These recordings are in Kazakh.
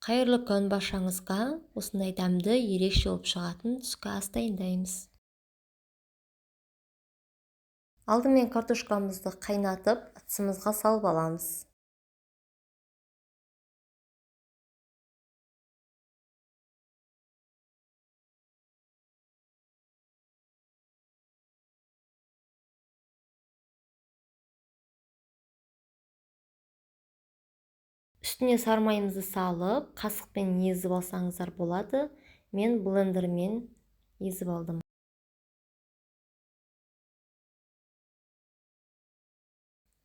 Қайырлы күн баршаңызға. Осындай дәмді, ерекше болып шығатын түскі ас дайындаймыз. Алдымен картошкамызды қайнатып, ыдысымызға салып аламыз. Үстіне сармайымызды салып, қасықпен езіп алсаңыздар болады. Мен блендермен езіп алдым.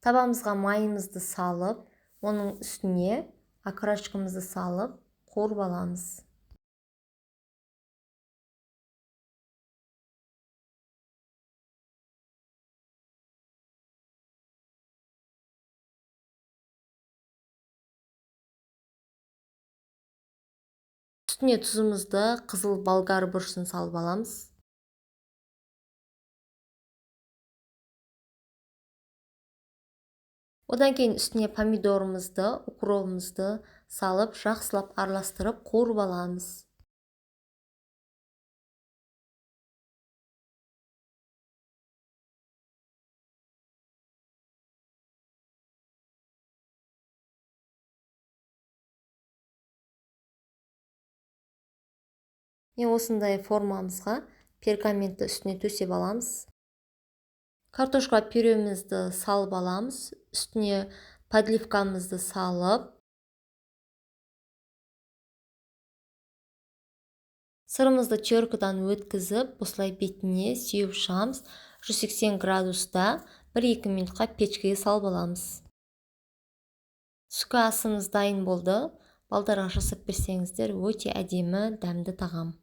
Табамызға майымызды салып, оның үстіне окорочкамызды салып, қуырып аламыз. Үстіне тұзымызды, қызыл болгар бұрышын салып аламыз. Одан кейін үстіне помидорымызды, укробымызды салып, жақсылап араластырып, қуырып аламыз. Міне осындай формамызға пергаментті үстіне төсеп аламыз. Картошка пюремізді салып аламыз. Үстіне подливкамызды салып, сырымызды теркадан өткізіп, осылай бетіне сеуіп шығамыз. 180 градуста 1-2 минутқа печкеге салып аламыз. Түскі асымыз дайын болды. Балдарға жасап берсеңіздер, өте әдемі, дәмді тағам.